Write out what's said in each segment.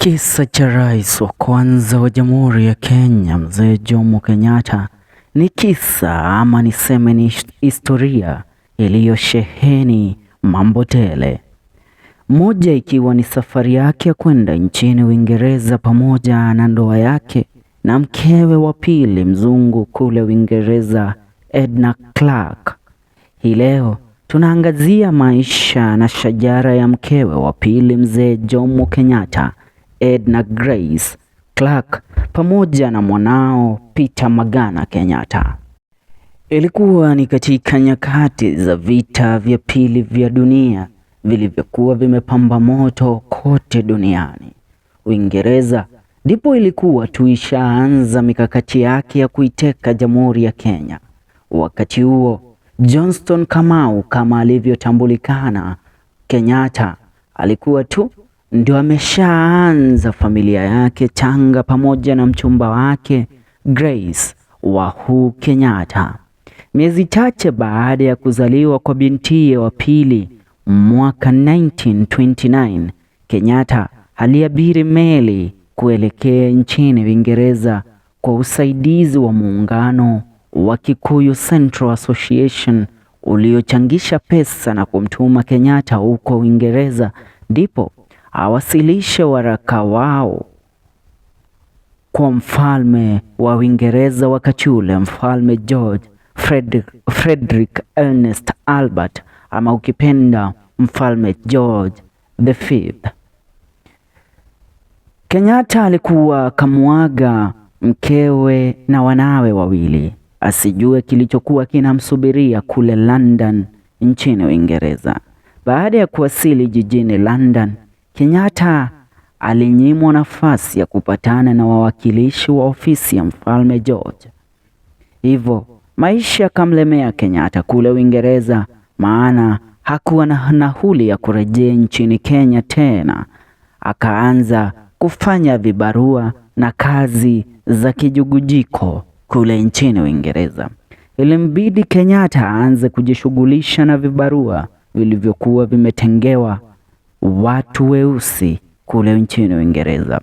Kisa cha rais wa kwanza wa Jamhuri ya Kenya Mzee Jomo Kenyatta ni kisa ama niseme ni historia iliyosheheni mambo tele. Moja ikiwa ni safari yake ya kwenda nchini Uingereza pamoja na ndoa yake na mkewe wa pili mzungu kule Uingereza, Edna Clark. Hii leo tunaangazia maisha na shajara ya mkewe wa pili Mzee Jomo Kenyatta, Edna Grace Clark, pamoja na mwanao Peter Magana Kenyatta. Ilikuwa ni katika nyakati za vita vya pili vya dunia vilivyokuwa vimepamba moto kote duniani. Uingereza ndipo ilikuwa tuishaanza mikakati yake ya kuiteka Jamhuri ya Kenya. Wakati huo Johnston Kamau kama alivyotambulikana Kenyatta alikuwa tu ndio ameshaanza familia yake changa pamoja na mchumba wake Grace Wahu Kenyatta. Miezi chache baada ya kuzaliwa kwa bintiye wa pili mwaka 1929, Kenyatta aliabiri meli kuelekea nchini Uingereza kwa usaidizi wa muungano wa Kikuyu Central Association uliochangisha pesa na kumtuma Kenyatta huko Uingereza ndipo awasilishe waraka wao kwa mfalme wa Uingereza wakati ule, Mfalme George Frederick Ernest Albert, ama ukipenda Mfalme George the Fifth. Kenyatta alikuwa kamuaga mkewe na wanawe wawili asijue kilichokuwa kinamsubiria kule London nchini Uingereza. Baada ya kuwasili jijini London, Kenyatta alinyimwa nafasi ya kupatana na wawakilishi wa ofisi ya Mfalme George. Hivyo maisha yakamlemea Kenyatta kule Uingereza, maana hakuwa na nauli ya kurejea nchini Kenya tena. Akaanza kufanya vibarua na kazi za kijugujiko kule nchini Uingereza. Ilimbidi Kenyatta aanze kujishughulisha na vibarua vilivyokuwa vimetengewa watu weusi kule nchini Uingereza.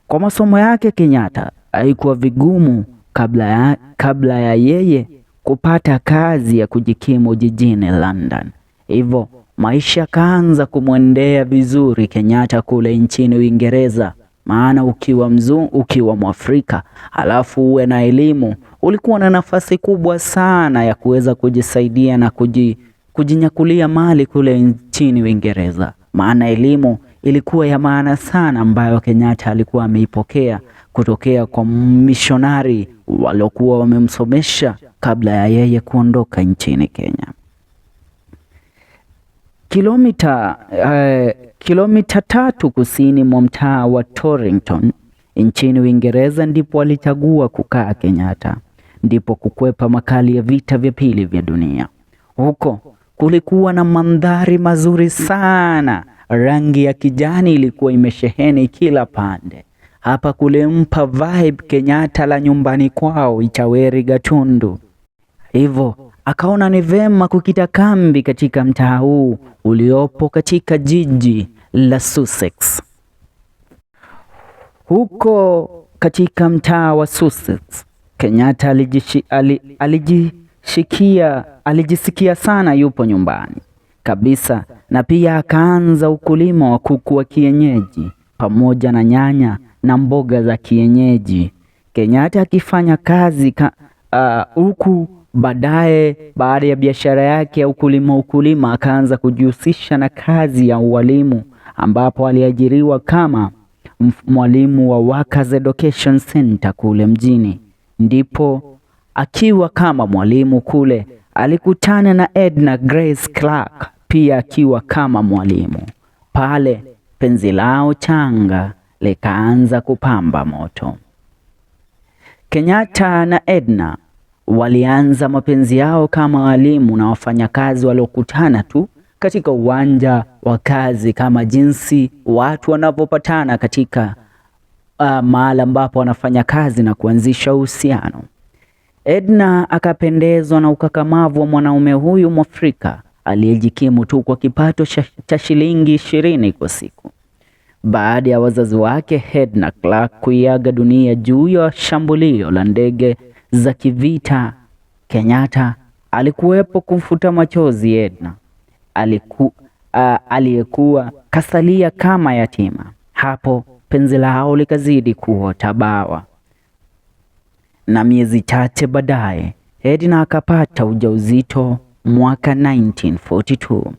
Kwa masomo yake Kenyatta haikuwa vigumu kabla ya yeye kupata kazi ya kujikimu jijini London. Hivyo maisha kaanza kumwendea vizuri Kenyatta kule nchini Uingereza, maana ukiwa mzungu, ukiwa Mwafrika alafu uwe na elimu, ulikuwa na nafasi kubwa sana ya kuweza kujisaidia na kujinyakulia mali kule nchini Uingereza, maana elimu ilikuwa ya maana sana ambayo Kenyatta alikuwa ameipokea kutokea kwa mishonari waliokuwa wamemsomesha kabla ya yeye kuondoka nchini Kenya. Kilomita 3 kusini mwa mtaa wa Torrington nchini Uingereza ndipo alichagua kukaa Kenyatta, ndipo kukwepa makali ya vita vya pili vya dunia. Huko kulikuwa na mandhari mazuri sana, rangi ya kijani ilikuwa imesheheni kila pande. Hapa kulimpa vibe Kenyatta la nyumbani kwao Ichaweri Gatundu. Hivyo akaona ni vema kukita kambi katika mtaa huu uliopo katika jiji la Sussex. Huko katika mtaa wa Sussex, Kenyatta alijisikia sana yupo nyumbani kabisa, na pia akaanza ukulima wa kuku wa kienyeji pamoja na nyanya na mboga za kienyeji. Kenyatta akifanya kazi huku baadaye, baada ya biashara yake ya ukulima akaanza kujihusisha na kazi ya ualimu, ambapo aliajiriwa kama mwalimu wa Workers Education Center kule mjini. Ndipo akiwa kama mwalimu kule alikutana na Edna Grace Clark, pia akiwa kama mwalimu pale. Penzi lao changa likaanza kupamba moto. Kenyatta na Edna walianza mapenzi yao kama walimu na wafanyakazi waliokutana tu katika uwanja wa kazi, kama jinsi watu wanavyopatana katika mahala ambapo wanafanya kazi na kuanzisha uhusiano. Edna akapendezwa na ukakamavu wa mwanaume huyu Mwafrika aliyejikimu tu kwa kipato cha shilingi 20 kwa siku. Baada ya wazazi wake Edna Clark kuiaga dunia juu ya shambulio la ndege za kivita, Kenyatta alikuwepo kumfuta machozi Edna aliyekuwa kasalia kama yatima. Hapo penzi lao likazidi kuota bawa, na miezi chache baadaye Edna akapata ujauzito mwaka 1942.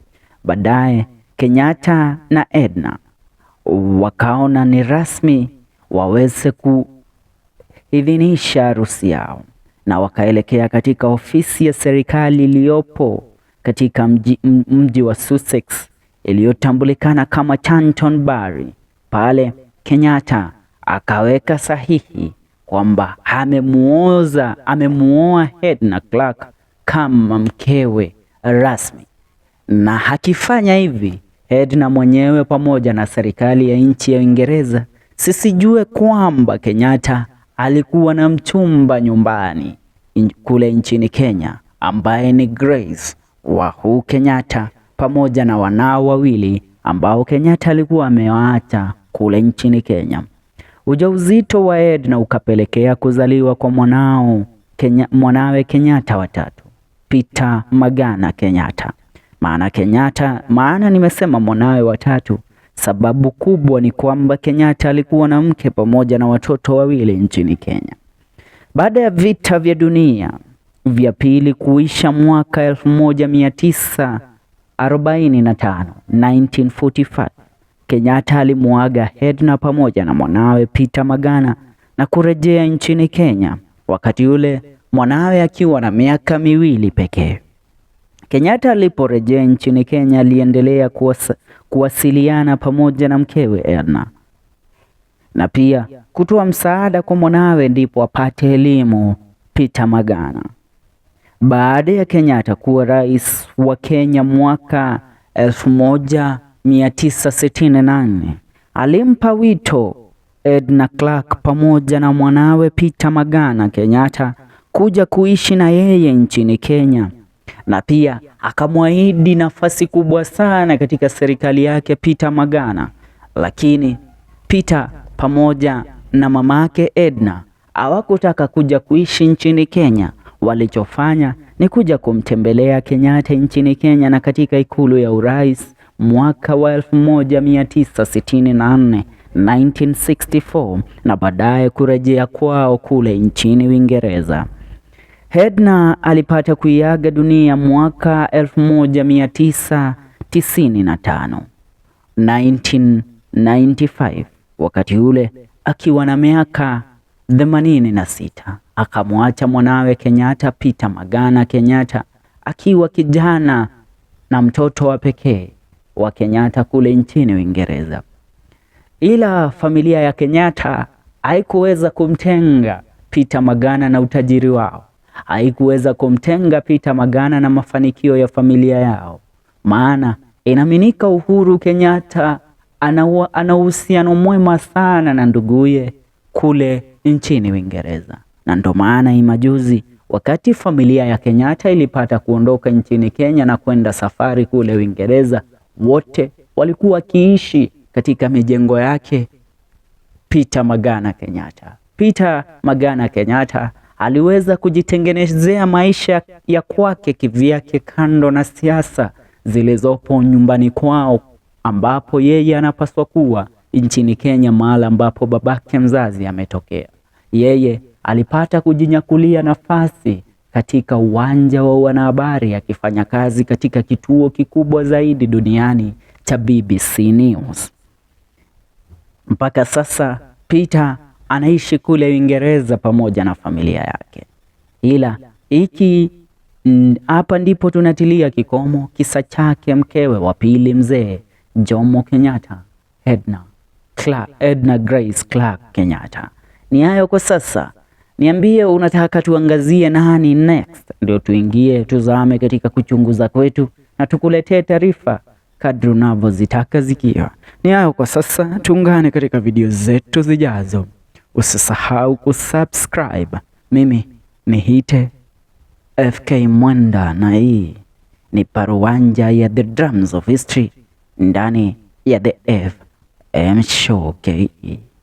Baadaye Kenyatta na Edna wakaona ni rasmi waweze kuidhinisha harusi yao, na wakaelekea katika ofisi ya serikali iliyopo katika mji wa Sussex iliyotambulikana kama Canterbury. Pale Kenyatta akaweka sahihi kwamba amemuoa Edna Clark kama mkewe rasmi, na akifanya hivi Edna mwenyewe pamoja na serikali ya nchi ya Uingereza sisijue kwamba Kenyatta alikuwa na mchumba nyumbani kule nchini Kenya ambaye ni Grace Wahu Kenyatta pamoja na wanao wawili ambao Kenyatta alikuwa amewaacha kule nchini Kenya. Ujauzito wa Edna ukapelekea kuzaliwa kwa mwanawe Kenyatta watatu, Peter Magana Kenyatta. Maana nimesema mwanawe watatu, sababu kubwa ni kwamba Kenyatta alikuwa na mke pamoja na watoto wawili nchini Kenya. Baada ya vita vya dunia vya pili kuisha mwaka 1945, 1945, Kenyatta alimuaga Edna pamoja na mwanawe Peter Magana na kurejea nchini Kenya, wakati ule mwanawe akiwa na miaka 2 pekee. Kenyatta aliporejea nchini Kenya aliendelea kuwasiliana pamoja na mkewe Edna na pia kutoa msaada kwa mwanawe ndipo apate elimu Peter Magana. Baada ya Kenyatta kuwa rais wa Kenya mwaka 1968, alimpa wito Edna Clark pamoja na mwanawe Peter Magana Kenyatta kuja kuishi na yeye nchini Kenya, na pia akamwahidi nafasi kubwa sana katika serikali yake Peter Magana. Lakini Peter pamoja na mamake Edna hawakutaka kuja kuishi nchini Kenya. Walichofanya ni kuja kumtembelea Kenyatta nchini Kenya na katika ikulu ya urais mwaka wa 1964, 1964, na baadaye kurejea kwao kule nchini Uingereza. Edna alipata kuiaga dunia mwaka 1995, 1995, wakati ule akiwa na miaka 86. Akamwacha mwanawe Kenyatta Peter Magana Kenyatta akiwa kijana na mtoto wa pekee wa Kenyatta kule nchini Uingereza. Ila familia ya Kenyatta haikuweza kumtenga Peter Magana na utajiri wao. Haikuweza kumtenga Peter Magana na mafanikio ya familia yao. Maana inaaminika Uhuru Kenyatta ana uhusiano mwema sana na nduguye kule nchini Uingereza. Na ndo maana imajuzi wakati familia ya Kenyatta ilipata kuondoka nchini Kenya na kwenda safari kule Uingereza, wote walikuwa wakiishi katika mijengo yake Peter Magana Kenyatta. Peter Magana Kenyatta aliweza kujitengenezea maisha ya kwake kivyake kando na siasa zilizopo nyumbani kwao, ambapo yeye anapaswa kuwa nchini Kenya, mahala ambapo babake mzazi ametokea. Yeye alipata kujinyakulia nafasi katika uwanja wa wanahabari akifanya kazi katika kituo kikubwa zaidi duniani cha BBC News. Mpaka sasa Peter anaishi kule Uingereza pamoja na familia yake. Ila hiki hapa ndipo tunatilia kikomo kisa chake mkewe wa pili mzee Jomo Kenyatta, Edna Grace Clark Kenyatta. Ni hayo kwa sasa. Niambie unataka tuangazie nani next, ndio tuingie tuzame katika kuchunguza kwetu na tukuletee taarifa kadri unavyozitaka zikiwa. Ni hayo kwa sasa, tuungane katika video zetu zijazo. Usisahau kusubscribe. Mimi ni Hite FK Mwenda na hii ni paruwanja ya The Drums of History ndani ya The M Show KE.